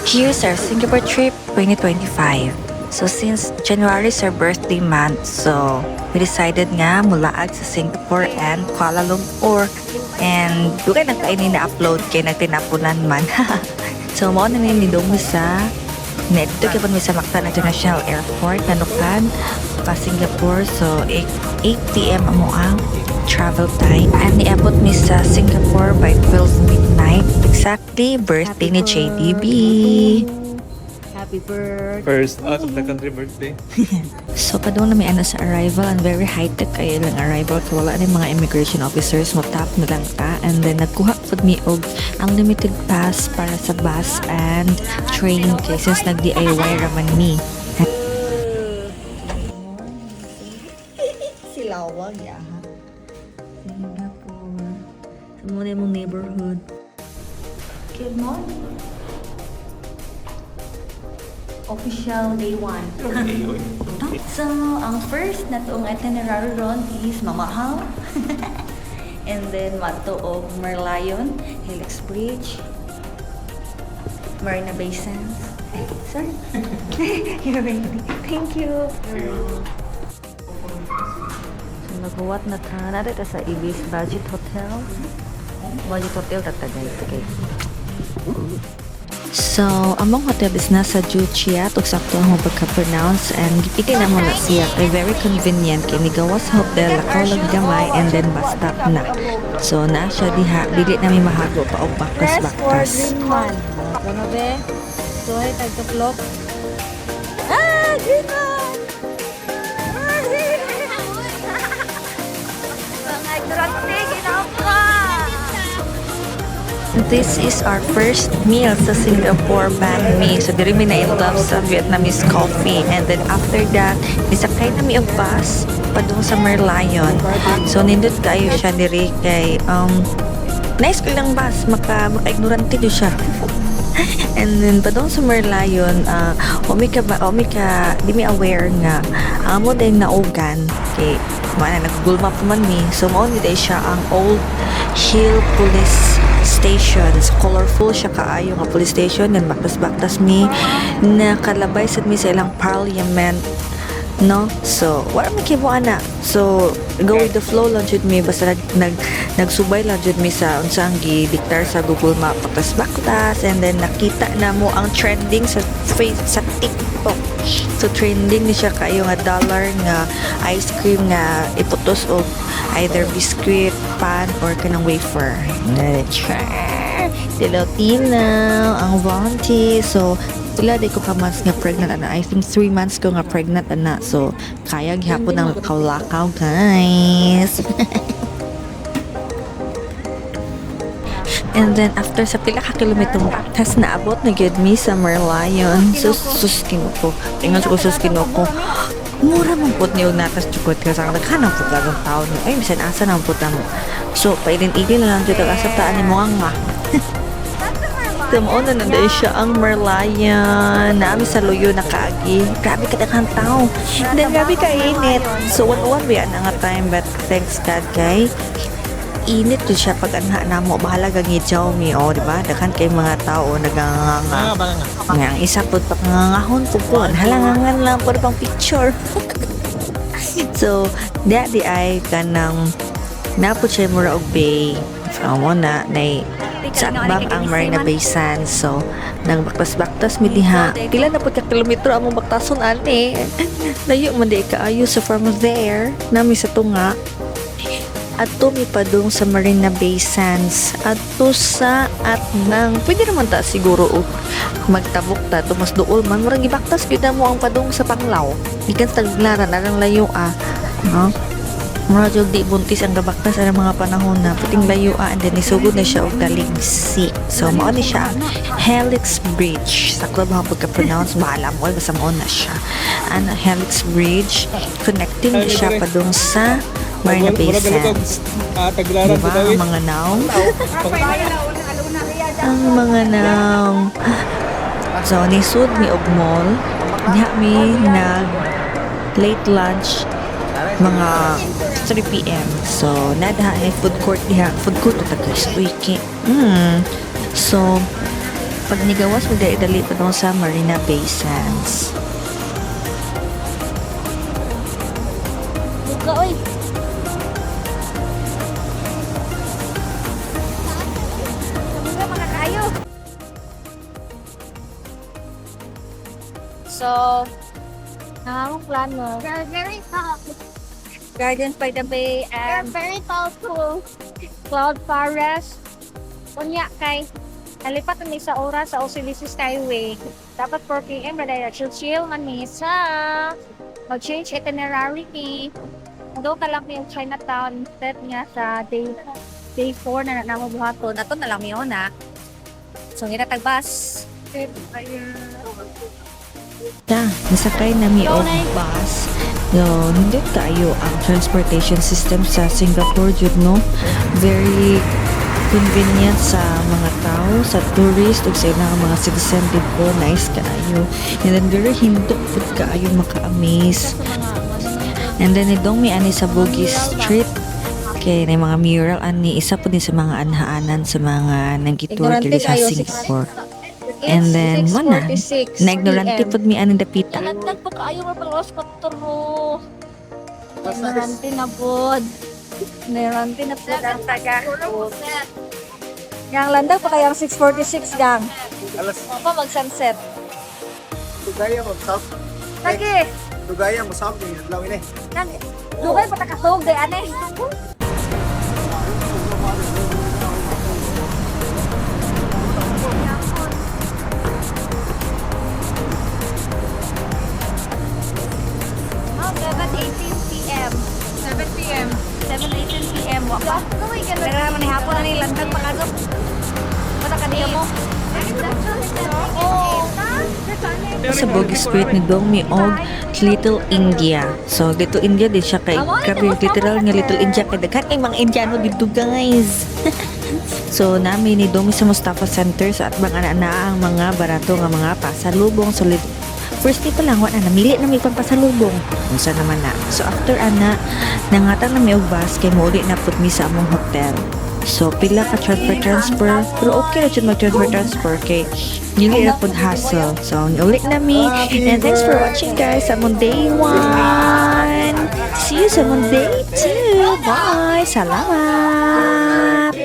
Here's our Singapore trip 2025. So since January is our birthday month, so we decided nga mulaag sa Singapore and Kuala Lumpur. And dugay nang kaini na upload kay nagtinapunan man. So mao na ni nidungo sa Nedto kay mi sa Mactan International Airport nanukad pa Singapore. So 8 p.m. amo ang travel time. And niabot mi sa Singapore by 12 midnight. Exactly birthday ni JDB. Happy birthday. First out of the country birthday. So, padung na may ano sa arrival and very high-tech kayo lang arrival kay wala ni mga immigration officers, mo tap na lang ka and then nagkuha pud mi og unlimited pass para sa bus and train kay since nag DIY raman mi. Silawag ya. Singapore. Sa muna imong neighborhood. Good morning. Official day one. So, ang first na tuong itinerary ron is Mamahal. And then, mato og Merlion, Helix Bridge, Marina Bay Sands. Ay, sorry. You're ready. Thank you. So, naghuwat na ta. Nada ta sa Ibis Budget Hotel. Budget Hotel tatagay. Okay. So, among hotel is nasa Joo Chiat ug sakto ang pagka-pronounce and gipili na mo na siya kay very convenient kay nigawas sa hotel, lakaw lang gamay and then bus stop na. So, na siya diha, dili na mi mahago pa og baktas-baktas. Man. Ano be? Soy tagtuplok. Ah, green man! Mga ignorante, ginawa ka! This is our first meal sa Singapore, banh mi. So, diri mi na in love sa Vietnamese coffee. And then after that, nisakay na mi og bus padung sa Merlion. So, nindot kayo siya diri kay nice ko lang bus, maka ignorante do siya. And then padung sa Merlion, umi ka ba, umi ka, di mi aware nga amo din naugan kay mana nag Google Map man mi. So mao ni day siya ang Old Hill Police Station. So colorful siya kaayo nga police station. Then baktas-baktas mi, nakalabay sad mi sa ilang parliament, no? So wala man kimo ana. So go with the flow lang jud mi, basta nag nagsubay lang jud mi sa unsa ang gidiktar sa Google Map, baktas baktas, and then nakita na mo ang trending sa face sa TikTok. So trending ni siya kayo nga dollar nga ice cream nga iputos og either biscuit, pan or kanang wafer. Tilaw-tilaw ang Vonti. So pila di ko ka months nga pregnant ana? I think 3 months ko nga pregnant ana. So kaya gihapon ang lakaw-lakaw, guys. And then after sa pila ka kilometrong baktas, naabot na gyud mi sa Merlion. So sus, ko. Ingon ko, sus, ko. Mura man pud niyo natas jukot ka sa naghanang pud kagong tao ni. Ay, bisan asa nang pud mo. So pailin-ilin na lang jud ang asa taan ni mo nga. Tumuon na na siya ang Merlion. Naami sa luyo nakaagi. Grabe ka daghang tao. And then grabe ka init. So one-one ba na nga time, but thanks God kay init to siya pag anha namo, bahala ka ngidyaw mi, oh, di ba? Daghan kay mga tao naganganga nga ang isa pud pangangahon pud ko, halangangan lang pud pang picture. So diya di ay kanang napod siya mura og bay. So mo na nay sa atbang ang Marina Bay Sands. So nagbaktas-baktas mi diha, pila na pud ka kilometro among baktason ani, layo man di kaayo. So from there nami sa tunga adto mi padung sa Marina Bay Sands, adto sa at nang pwede naman ta siguro og magtabok ta to, mas duol man, murag gibaktas gyud na mo ang padung sa Panglao gikan sa Tagbilaran, arang layo ah, no? Mura jud di buntis ang gabaktas ang mga panahon na puting layo ah. And then nisugod na siya og taligsik. So mao ni siya ang Helix Bridge. Sakto ba ang pagka-pronounce? Bahala mo, basta mao na siya ang Helix Bridge, connecting ni siya padung sa Marina Bay Sands. Ah, Tagbilaran. Diba? Ang mga naong. Ang mga naong. So, nisud mi og mall. Diha mi nag late lunch mga 3 p.m. So, nadaha ay food court diha. Food court ta, guys. Uy, ki. So, Pag nigawas mo dali dali pa sa Marina Bay Sands. Buka oy. Buka mga kayo. So, ang plano, They're very tall. Gardens by the Bay They're and very tall too. Cloud Forest. Unya kay nalipat ni sa oras sa OCBC Skyway. Dapat 4 p.m. na dahil chill chill man ni sa mag-change itinerary ni. Although ka lang yung Chinatown instead nga sa day day 4 na namo buhaton. Ato na lang yun na. So ngira tag bus. Ta, nasakay na mi og bus. No, hindi kayo ang transportation system sa Singapore jud, no. Very convenient sa mga tao, sa tourist ug sa ilang mga citizen didto. Nice kaayo. And then very hindot pud kaayo, maka-amaze. And then idong mi ani sa Bugis Street kay na mga mural ani, isa pud ni sa mga anhaanan sa mga nagitour diri sa Singapore. And then, mo na. Na-ignorante pud mi ani dapita. Nalagdag pa kaayo mo pala sa turo. Ignorante na pod. Ignorante na pod ang taga. Yang landag pa kayang 6:46 gang. Alas. Pa mag sunset. Dugaya mo sab. Lagi. Dugaya mo sab ni adlaw ini. Nang dugay pa takatog day ane. Oh, 7:18 p.m. 7 p.m. 7:18 p.m. Wa pa. Pero naman ni hapon ani landag pa kaso. Basta kaniya mo. Sa Bugis Street ni Dong mi og Little India. So Little India din siya kay grabe literal nga Little India kay daghan kay mga Indiano dito, guys. So nami ni Dong mi sa Mustafa Center sa atbang ana na ang mga barato nga mga pasalubong. So first day pa lang wa na namili na may pampasalubong. Unsa naman na. So after ana nangatang na mi og bus kay mouli na pud mi sa among hotel. So pila ka transfer transfer, pero okay ra jud mag transfer transfer kay dili ra pud hassle. So uli na mi and thanks for watching, guys, sa among day 1. See you sa among day 2. Bye. Salamat.